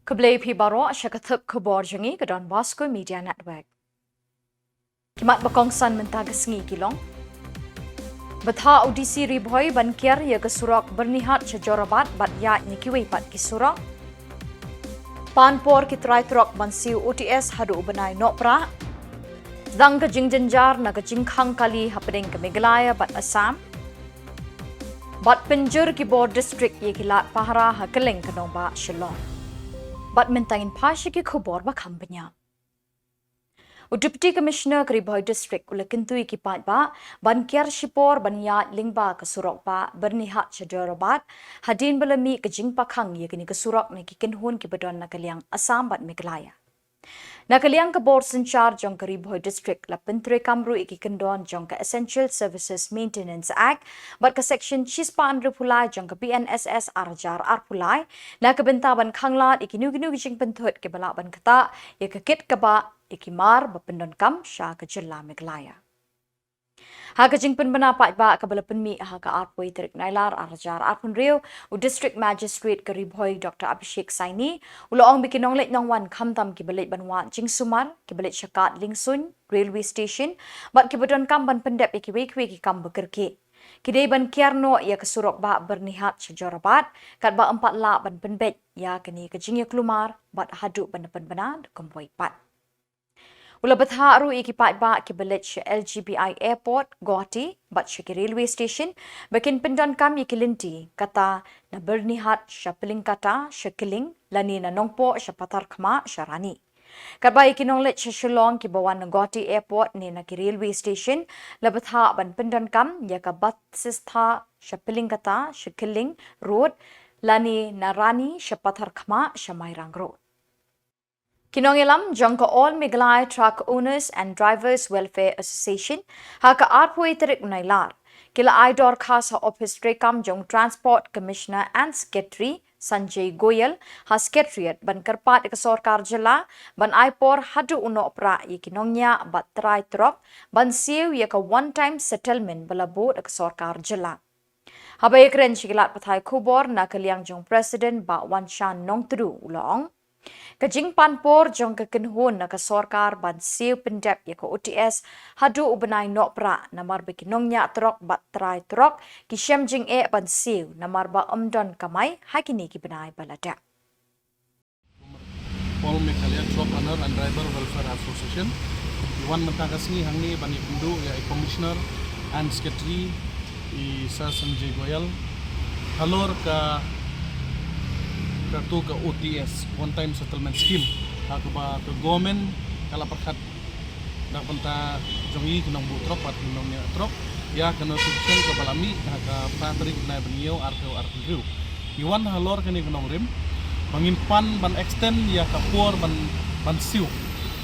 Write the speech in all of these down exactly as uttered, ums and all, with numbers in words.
Khublei phi baroh sha ka thep khubor jong ngi ka Don Bosco Media Network. Ki mat ba kongsan mynta ka sngi ki long: Bthah u D C Ri Bhoi ban kiar ïa ka surok Byrnihat sha Jorabat bad ïaid na kiwei pat ki surok. Pan por ki trai trok ban siew O T S haduh u bnai Nohprah. Dang ka jingjynjar na ka jingkhang kali hapdeng ka Meghalaya bad Assam. Bad pynjur ki bor district ïa ki lad pahara ha kylleng ka nongbah Shillong. Bad mynta ngin phai sha ki khubor ba kham bniah. U Deputy Commissioner ka Ri Bhoi District u la kyntu ïa ki paidbah ban kiar shipor ban ïaid lyngba ka surok bah Byrnihat sha Jorabat hadien ba la mih ka jingpakhang ïa kane ka surok na ki kynhun kiba don na ka liang Assam bad Meghalaya. Na ka liang ka bor synshar jong ka Ri Bhoi District la pyntreikam ruh ïa ki kyndon jong ka Essential Services Maintenance Act bad ka Section shispah hynriewphew lai jong ka B N S S ar hajar arphew lai na ka bynta ban khanglad ïa kino kino ki jingpynthut kiba lah ban ktah ïa ka kit ka bah ïa ki mar ba pyndonkam sha ka jylla Meghalaya. Ha ka jingpynbna paidbah kaba la pynmih ha ka arphew tarik Nailar ar hajar arphew hynriew, u District Magistrate ka Ri Bhoi Doctor Abhishek Saini u la ong ba ki nongleit nongwan khamtam kiba leit ban wad jingsumar, kiba leit sha kad liengsuiñ, railway station bad kiba donkam ban pyndep ïa kiwei kiwei ki kam ba kyrkieh, ki dei ban kiar noh ïa ka surok bah Byrnihat sha Jorabat katba ym pat lah ban pynbeit ïa kane ka jingïaklumar bad haduh ban da pynbna da kumwei pat. U la bthah ruh ïa ki paidbah kiba leit sha L G B I Airport, Guwahati bad sha ki railway station ba kin pyndonkam ïa ki lynti kata na Byrnihat sha Pyllikkata sha Killing lane na Nongpoh sha Patharkhmah sha Rani. Katba ïa ki nongleit sha Shillong kiba wan na Guwahati Airport ne na ki railway station la bthah ban pyndonkam ïa ka Basistha sha Pyllikkata sha Killing Road lane na Rani sha Patharkhmah sha Mairang Road. Ki nongïalam jong ka All Meghalaya Truck Owners and Drivers Welfare Association ha ka arphew tarik Nailar ki la ai dorkhas ha ophis treikam jong Transport Commissioner and Secretary Sanjay Goyal ha Secretariat ban kyrpad ïa ka sorkar jylla ban ai por haduh u Nohprah ïa ki nongñiah bad trai trok ban siew ïa ka one time settlement ba la bud ïa ka sorkar jylla. Haba ïakren sha ki lad pathai khubor na ka liang jong President Bah Wanshan Nongtdu u la ong, ka jingpan por jong ka kynhun na ka sorkar ban siew pyndep ïa ka O T S haduh u bnai Nohprah namar ba ki nongñiah trok bad trai trok ki shem jingeh ban siew namar ba ym don kamai ha kine ki bnai ba la dep. All Meghalaya Truck Owner and Driver Welfare Association. Ngi wan mynta ka sngi hangne ban ïakynduh ïa i Commissioner and Secretary i Sir Sanjay Goyal halor ka, katu ka O T S, One Time Settlement Scheme, ha kaba ka government ka la pyrkhat na ka bynta jong ngi ki nongbuh trok bad ki nongñiah trok ïa ka notification kaba la mih ha ka phra tarik bnai ba hynñiew arphew arphew hynriew. Ngi wan halor kane ka nongrim ba ngin pan ban extend ïa ka por ban, ban siew,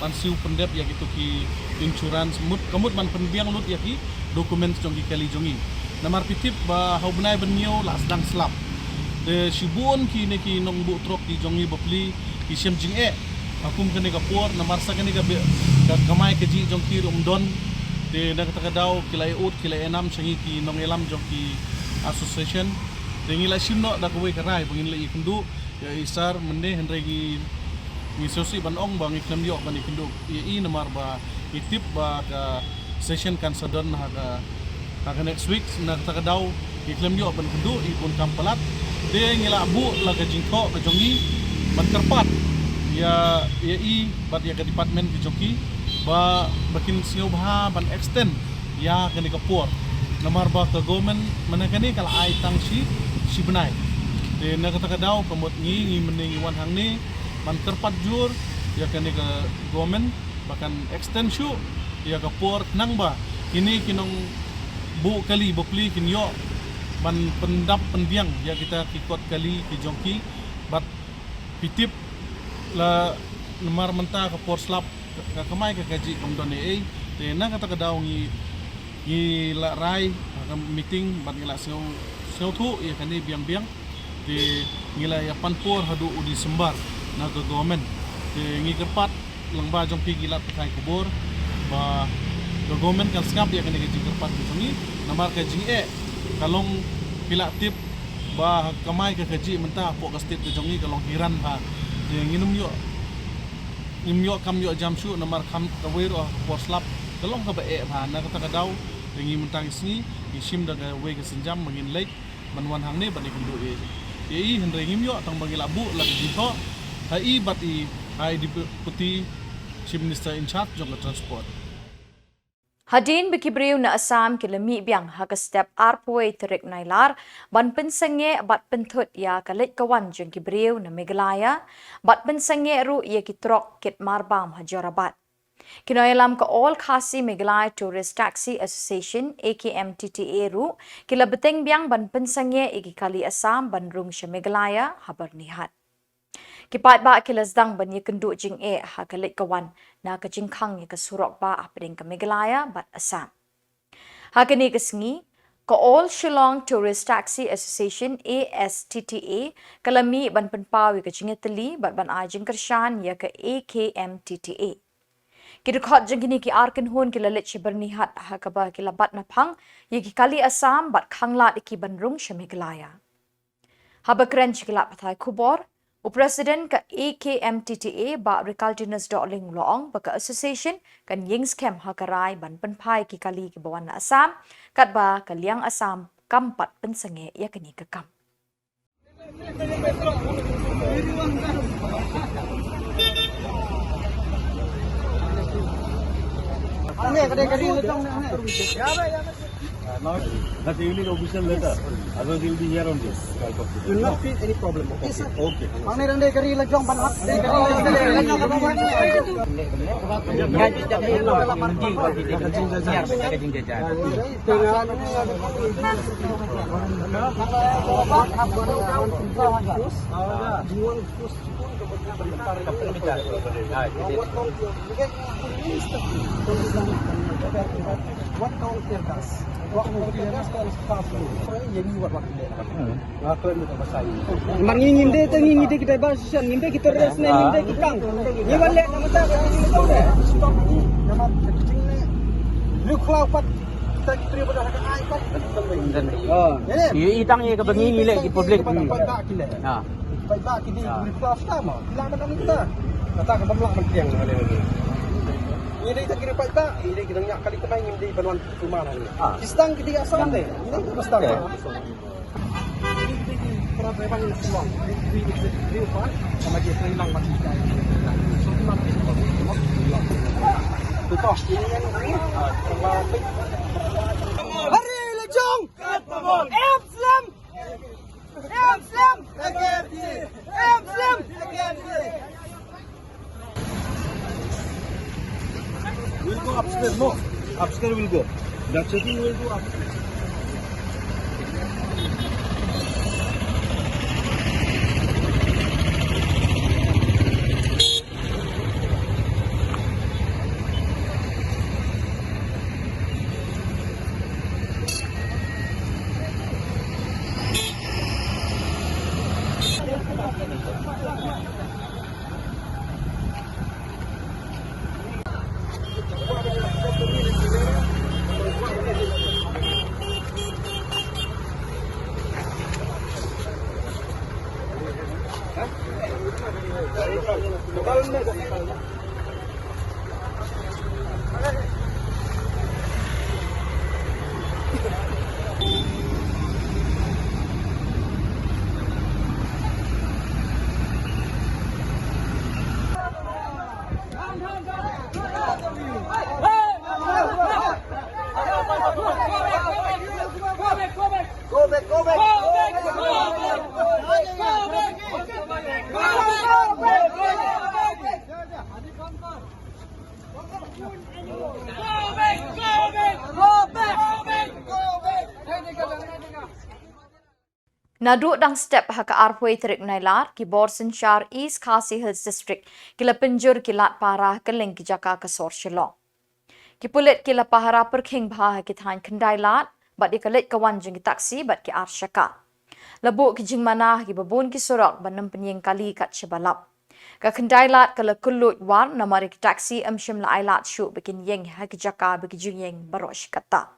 ban siew pyndep ïa kito ki insurance, mut, ka mut ban pynbiang lut ïa ki documents jong ki kali jong ngi. Namar phi tip ba ha u bnai ba hynñiew la sdang slap. Te shibun kine ki nongbuh trok ki jong ngi bapli ki shem jingeh ha kum kane ka por namar sa kane ka beh, ka kamai kajih jong ki ruh ym don. Te na kata ka daw ki la ïa ud, ki la ïa nam sha ngi ki nongïalam jong ki association. Te ngi la shim noh da kawei ka rai ba ngin la ïakynduh ïa i Sir mynne, hynrei ngi, ngi sngewsih ban ong ba ngi khlem ïoh ban ïakynduh ïa i namar ba ngi tip ba ka session kan sa don ha ka, ha ka next week. Na kata ka daw ngi khlem ïoh ban kynduh, i bun kam palat. Te ngi la buh la ka jingthoh ka jong ngi ban kyrpad ïa, ïa i bad ïa ka department ki jong ki ba, ba kin sngewbha ban extend ïa kane ka por. Namar ba ka government mynne kane ka la ai tang shi, shi bnai. Te na kata ka daw ka mut ngi, ngi mynne ngi wan hangne ban kyrpad jur ïa kane ka government ba kan extend shuh ïa ka por khnang ba kine ki nongbuh kali bapli kin ïoh ban pyndap pynbiang ïa kita ki kot kali ki jong ki. Bad phi tip la namar mynta ka por slap ka, ka kamai ka kajih kam don ei ei. Te na kata ka daw ngi, ngi la rai ha ka meeting bad ngi la sngew, sngewthuh ïa kane biang biang. Te ngi la ïa pan por haduh u December na ka government. Te ngi kyrpad lyngba jong phi ki lad pathai khubor ba ka government kan sngap ïa kane ka jingkyrpad ka jong ngi. Namar ka jingeh ka long, phi la tip ba ha kamai ka kajih mynta hapoh ka state ka jong ngi ka long hiran bha. Ngin ym ïoh, ngim ïoh kam ïoh jam shuh namar kam kawei ruh ka por slap ka long kaba eh bha. Na kata ka daw, te ngi mynta ka sngi ngi shim da kawei ka sienjam ba ngin leit ban wan hangne ban ïakynduh ïa i, hynrei ngim ïoh tang ba ngi la buh la ka jingthoh ha i bad i, ha i Deputy Chief Minister in charge jong ka transport. Hadien ba ki briew na Assam ki la mih biang ha ka step arphew tarik Nailar ban pynsangeh bad pynthut ïa ka leit ka wan jong ki briew na Meghalaya bad pynsangeh ruh ïa ki trok kit marbam ha Jorabat. Ki nongïalam ka All Khasi Meghalaya Tourist Taxi Association, A K M T T A, ruh ki la bteng biang ban pynsangeh ïa ki kali Assam ban rung sha Meghalaya ha Byrnihat. Ki paidbah ki la sdang ban ïakynduh jingeh ha ka leit ka wan na ka jingkhang ïa ka surok bah hapdeng ka Meghalaya bad Assam. Ha kane ka sngi, ka All Shillong Tourist Taxi Association, A S T T A, ka la mih ban pynpaw ïa ka jingïatylli bad ban ai jingkyrshan ïa ka A K M T T A. Ki dkhot jong kine ki ar kynhun ki la leit sha Byrnihat ha kaba ki la bat naphang ïa ki kali Assam bad khanglad ïa ki ban rung sha Meghalaya. Haba kren sha ki lad pathai khubor, u President ka A K M T T A, Bah Ricartinus Dohling, u la ong ba ka association kan ïeng skhem ha ka rai ban pynphai ki kali kiba wan na Assam, katba ka liang Assam kam pat pynsangeh ïa kane ka kam. That's the only official letter. Otherwise, you'll be here only. You'll not feel any problem. Okay, sir. Okay. Namar ngi ngim dei te ngi, ngi dei ki diversion, ngim dei ki terrorist ne ngim dei ki kang. Ngi wan leh namar ta ka ngi dei. Yu khlaw pat kita ki tri pada ka ai pat. Oh. Yu i tang ïa kaba ngi ngi leh ki public. Pada ki leh. Ha. Paidbah ki dei ki khlaw stam. Ki lah ban ong kita. Kata ka ban lah ban tiang. Ngi dei tang ki paidbah, ngi dei ki dang ïa kali kmai, ngi dei ban wan kumar. Ki sdang ki dei Assam dei. Ngi dei ki sdang. Hari Lejong! Islam! Islam! Islam! We'll go upstairs, no? Upstairs we'll go. The checking will do upstairs. Go back, go back. Naduh dang step ha ka arphew tarik Nailar, ki bor synshar East Khasi Hills District ki la pynjur ki lad pahara kylleng ki jaka ka sor Shillong. Ki pulit ki la pahara pyrkhing bha ha ki thaiñ Khyndai Lad bad ïa ka leit ka wan jong ki taxi bad ki ar shaka. La buh ki jingmana ha kiba bun ki surok ban ym pynïeng kali kat shaba lap. Ka Khyndai Lad ka la kylluid war namar ïa ki taxi ym shym la ai lad shuh ba kin ïeng ha ki jaka ba ki ju ïeng baroh shi katta.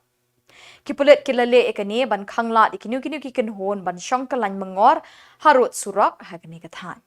Ki pulit ki la leh ïa kane ban khanglad ïa kino kino ki kynhun ban shong kyllain myngor harud surok ha kane ka thaiñ.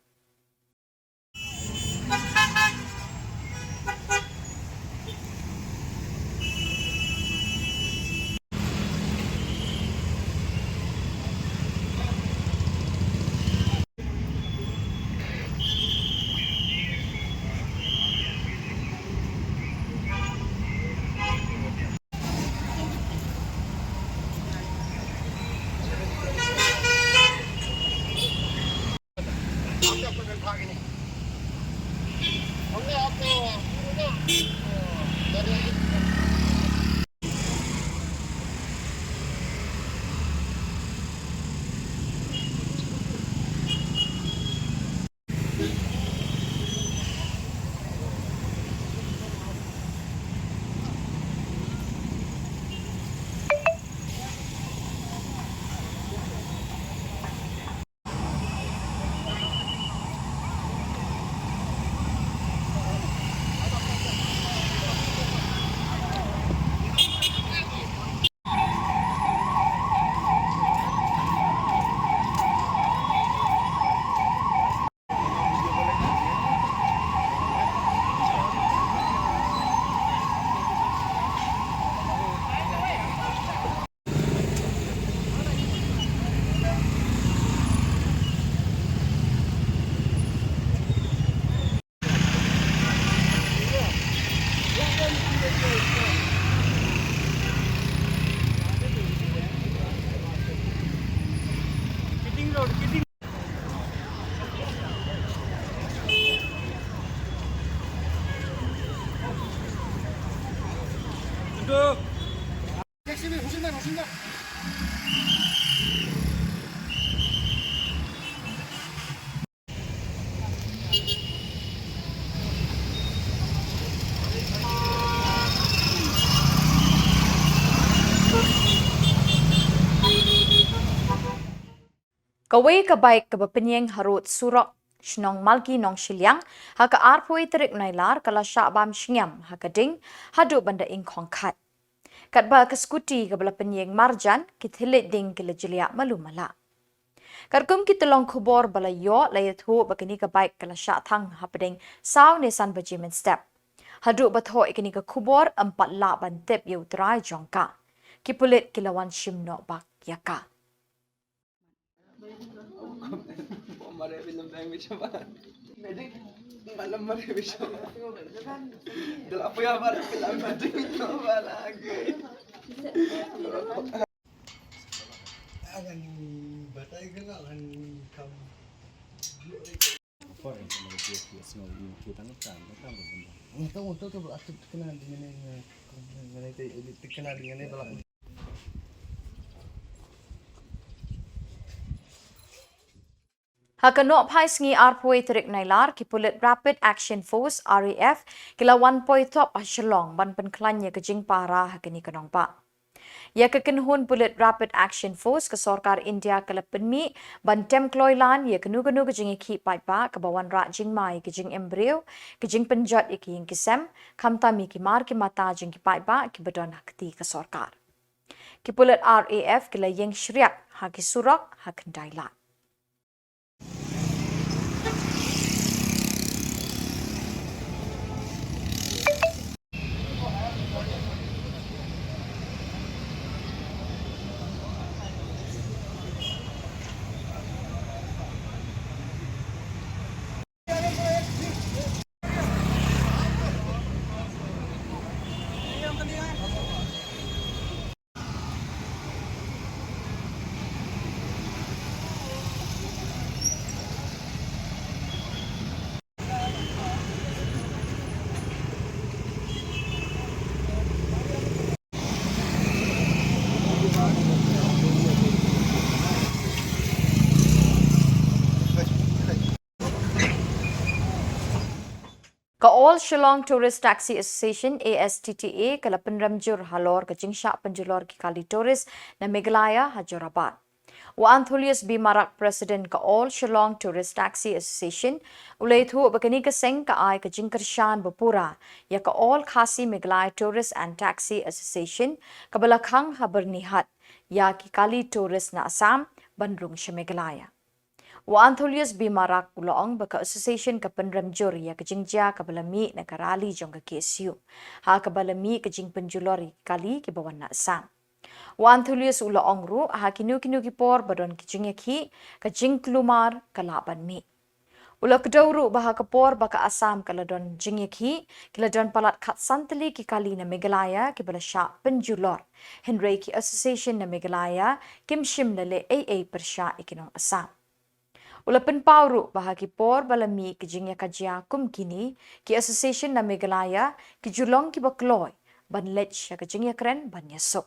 Kawei ka bike kaba pynïeng ha rud surok shnong Malki Nongshiliang ha ka arphew tarik Nailar ka la shah bam shngiam ha ka ding haduh ban da ingkhong khat. Katba ka scooty kaba la pynïeng marjan, ki thylliej ding ki la jliah malu mala. Katkum ki tyllong khubor ba la ïoh, la ïathuh ba kane ka bike ka la shah thang hapdeng saw ne san baje mynstep. Haduh ba thoh ïa kane ka khubor, ym pat lah ban tip ïa u trai jong ka. Ki pulit ki la wan shim noh bak ïa ka. Ha ka nohphai sngi arphew tarik Nailar, ki pulit Rapid Action Force, R A F, ki la wan poi top ha Shillong ban pynkhlaiñ ïa ka jingpara ha kane ka nongbah. Ïa ka kynhun pulit Rapid Action Force ka sorkar India ka la pynmih ban tem kloi lan ïa kano kano ka jingïakhih paidbah kaba wanrah jingma ïa ka jingim briew, ka jingpynjot ïa ka ïing ka sem, khamtam ïa ki mar ki mata jong ki paidbah kiba don ha kti ka sorkar. Ki pulit R A F ki la ïeng shriat ha ki surok ha Khyndai Lad. Ka All Shillong Tourist Taxi Association, A S T T A, ka la pynrem jur halor ka jingshah pynjulor ki kali tourist na Meghalaya ha Jorabat. U Antholius B Marak, President ka All Shillong Tourist Taxi Association, u la ïathuh ba kane ka seng ka ai ka jingkyrshan ba pura ïa ka All Khasi Meghalaya Tourist and Taxi Association, kaba la khang ha Byrnihat ïa ki kali tourist na Assam ban rung sha Meghalaya. U Antholius B Marak u la ong ba ka association ka pynrem jur ïa ka jingjia kaba la mih na ka rally jong ka K S U, ha kaba la mih ka jingpynjulor ïa ki kali kiba wan na Assam. U Antholius u la ong ruh, ha kino kino ki por ba don ki jingïakhih, ka jingkulmar ka lah ban mih. U la kdew ruh ba ha ka por ba ka Assam ka la don jingïakhih, ki la don palat khatsan tylli ki kali na Meghalaya kiba la shah pynjulor. Hynrei ki association na Meghalaya kim shym la leh ei ei pyrshah ïa ki nong Assam. U la pynpaw ruh ba ha ki por ba la mih ki jingïakajia kum kine, ki association na Meghalaya ki ju long kiba kloi ban leit sha ka jingïakren ban ïasuk.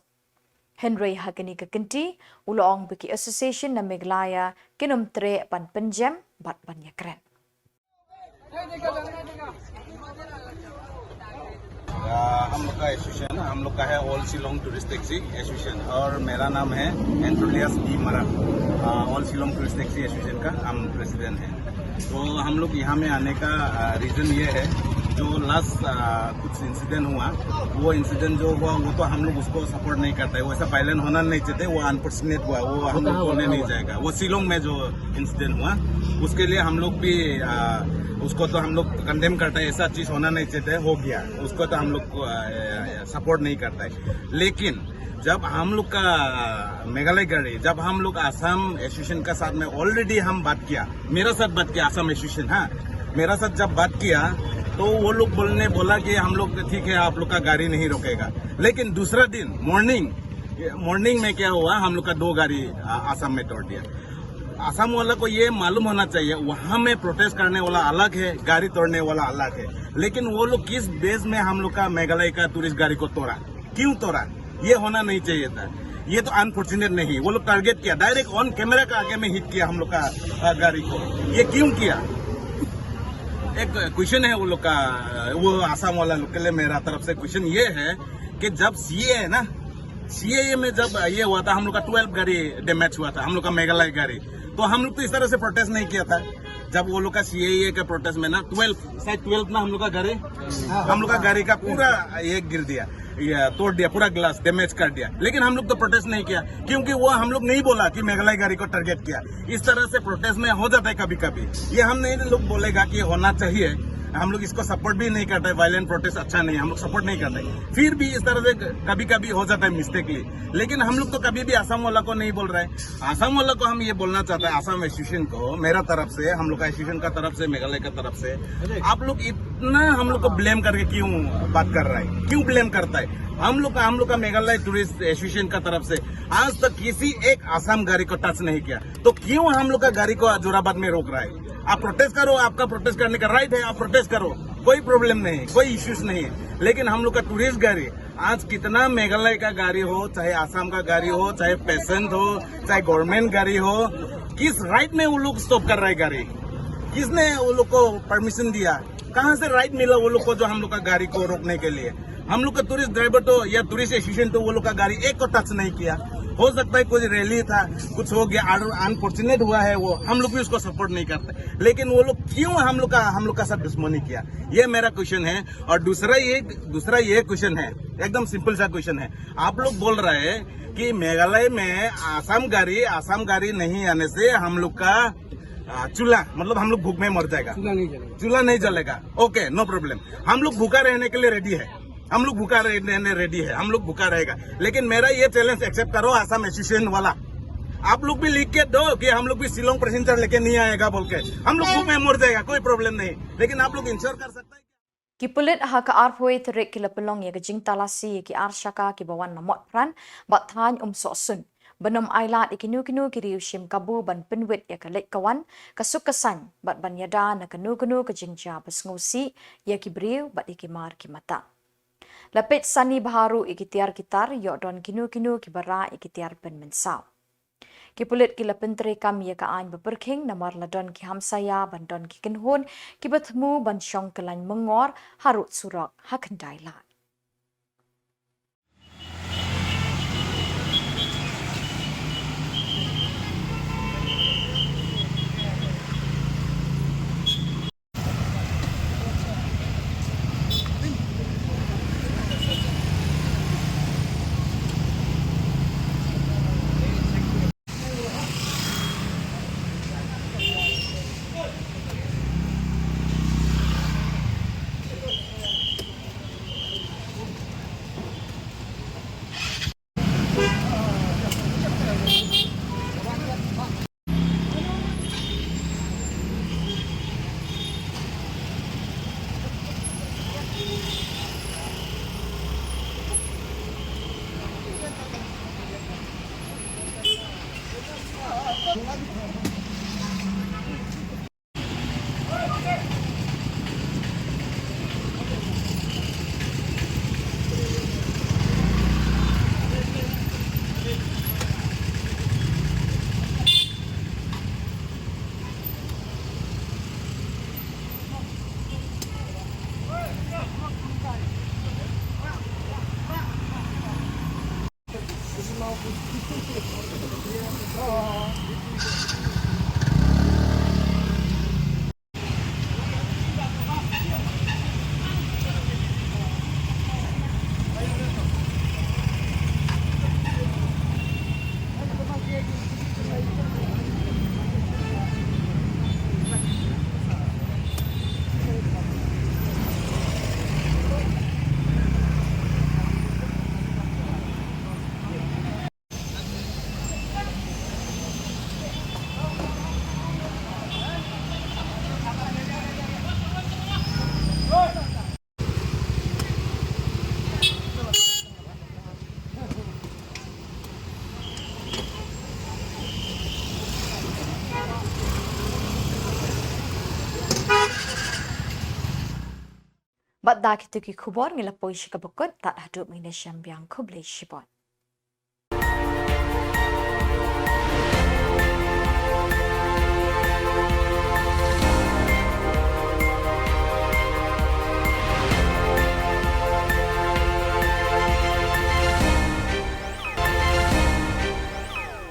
Hynrei ha kane ka kynti, u la ong ba ki association na Meghalaya kin ym treh ban pynjem bad ban ïakren. आ, हम लोग का एसोसिएशन, हम लोग का है ऑल Shillong tourist taxi association और मेरा नाम है एंटोलियस डी मरा। आ, ऑल शिलोंग टूरिस्ट टैक्सी एसोसिएशन का हम प्रेसिडेंट हैं। तो हम लोग यहाँ में आने का रीज़न ये है, जो लास्ट कुछ इंसिडेंट हुआ, वो इंसिडेंट जो हुआ वो तो हम लोग उसको सपोर्ट नहीं करता है, वैसा वायलेंट होना नहीं चाहिए, वो अनफॉर्चुनेट हुआ, वो हम लोग बोलने नहीं जाएगा। वो शिलोंग में जो इंसिडेंट हुआ, उसके लिए हम लोग भी आ, उसको तो हम लोग कंडेम करता है, ऐसा चीज़ होना नहीं चाहिए, हो गया, उसको तो हम लोग सपोर्ट नहीं करता है। लेकिन जब हम लोग का मेघालय गाड़ी, जब हम लोग आसाम एसोसिएशन का साथ में ऑलरेडी हम बात किया, मेरा साथ बात किया आसाम एसोसिएशन, हाँ, मेरा साथ जब बात किया तो वो लोग बोलने बोला कि हम लोग ठीक है, आप लोग का गाड़ी नहीं रोकेगा। लेकिन दूसरा दिन मॉर्निंग, मॉर्निंग में क्या हुआ, हम लोग का दो गाड़ी आ, आसाम में तोड़ दिया। आसाम वाला को ये मालूम होना चाहिए, वहां में प्रोटेस्ट करने वाला अलग है, गाड़ी तोड़ने वाला अलग है, लेकिन वो लोग किस बेस में हम लोग का मेघालय का टूरिस्ट गाड़ी को तोड़ा, क्यों तोड़ा, ये होना नहीं चाहिए था। ये तो अनफॉर्चुनेट नहीं, वो लोग टारगेट किया, डायरेक्ट ऑन कैमरा का आगे में हिट किया हम लोग का आ, गाड़ी को। ये क्यों किया? एक क्वेश्चन है वो लोग का, वो आसाम वाला लोग के लिए मेरा तरफ से क्वेश्चन ये है कि जब सीए है ना, सीएए में जब ये हुआ था, हम लोग का ट्वेल्व गाड़ी डैमेज हुआ था, हम लोग का मेघालय गाड़ी। तो हम लोग तो इस तरह से प्रोटेस्ट नहीं किया था। जब वो लोग का सीएए का प्रोटेस्ट में ना, ट्वेल्व, शायद ट्वेल्व ना हम लोग का गाड़ी, हम लोग का गाड़ी का पूरा ये गिर दिया, ये तोड़ दिया, पूरा ग्लास डैमेज कर दिया। लेकिन हम लोग तो प्रोटेस्ट नहीं किया, क्योंकि वो हम लोग नहीं बोला कि मेघालय गाड़ी को टारगेट किया। इस तरह से प्रोटेस्ट में हो जाता है कभी कभी। ये हम नहीं लोग बोलेगा कि होना चाहिए, हम लोग इसको सपोर्ट भी नहीं करते, वायलेंट प्रोटेस्ट अच्छा नहीं है, हम लोग सपोर्ट नहीं करते। फिर भी इस तरह से कभी कभी हो जाता है मिस्टेकली, लेकिन हम लोग तो कभी भी आसाम वाला को नहीं बोल रहे हैं। आसाम वाला को हम ये बोलना चाहते हैं, आसाम एसोसिएशन को, मेरा तरफ से, हम लोग का एसोसिएशन का तरफ से, मेघालय का तरफ से, आप लोग इतना हम लोग को ब्लेम करके क्यों बात कर रहा है, क्यों ब्लेम करता है? हम लोग का, हम लोग का मेघालय टूरिस्ट एसोसिएशन का तरफ से आज तक किसी एक आसाम गाड़ी को टच नहीं किया, तो क्यों हम लोग का गाड़ी को जोराबाद में रोक रहा है? आप प्रोटेस्ट करो, आपका प्रोटेस्ट करने का राइट है, आप प्रोटेस्ट करो, कोई प्रॉब्लम नहीं, कोई इश्यूज नहीं है। लेकिन हम लोग का टूरिस्ट गाड़ी, आज कितना मेघालय का गाड़ी हो, चाहे आसाम का गाड़ी हो, चाहे पैसेंट हो, चाहे गवर्नमेंट गाड़ी हो, किस राइट में वो लोग स्टॉप कर रहा है गाड़ी? किसने वो लोग को परमिशन दिया? कहाँ से राइट मिला वो लोग को जो हम लोग का गाड़ी को रोकने के लिए? हम लोग का टूरिस्ट ड्राइवर तो या टूरिस्ट एसोसिएशन तो वो लोग का गाड़ी एक को टच नहीं किया। हो सकता है कुछ रैली था, कुछ हो गया, अनफॉर्चुनेट हुआ है, वो हम लोग भी उसको सपोर्ट नहीं करते, लेकिन वो लोग क्यों हम लोग का, हम लोग का साथ दुश्मनी किया, ये मेरा क्वेश्चन है। और दूसरा ये, दूसरा ये क्वेश्चन है, एकदम सिंपल सा क्वेश्चन है। आप लोग बोल रहे हैं कि मेघालय में आसाम गाड़ी, आसाम गाड़ी नहीं आने से हम लोग का आ, चूल्हा, मतलब हम लोग भूख में मर जाएगा। चूल्हा नहीं जलेगा। चूल्हा नहीं जलेगा। Okay, no problem. हम लोग भूखा रहने के लिए रेडी है, हम लोग भूखा रहने रेडी है, हम लोग भूखा रहेगा। लेकिन मेरा ये चैलेंज एक्सेप्ट करो, आसाम एसोसिएशन वाला, आप लोग भी लिख के दो कि हम लोग भी शिलोंग पैसेंजर लेके नहीं आएगा बोल के। हम लोग भूख में मर जाएगा, कोई प्रॉब्लम नहीं, लेकिन आप लोग इंश्योर कर सकते हैं? Ki pulit ha ka arphew tarik ki la pynlong ïa ka jingtalasi ïa ki ar shaka kiba wan na Motphran bad thaiñ Umsohsun, ban ym ailad ïa kino kino ki riew shim kabu ban pynwit ïa ka leit ka wan, ka suk ka saiñ bad ban ïada na kano kano ka jingjia ba sngewsih ïa ki briew bad ïa ki mar ki mata. La peit sani bha ruh ïa ki tiar ki tar, ïoh don kino kino kiba rah ïa ki tiar pynmynsaw. Ki pulit ki la pyntreikam ïa ka aiñ bapyrkhing namar la don ki hamsaïa ban don ki kynhun kiba thmu ban shong kyllaiñ myngor harud surok ha Khyndailad. Bad da kito ki khubor ngi la poi sha kaba kut, tad haduh mynta sngewbha, khublei shibun.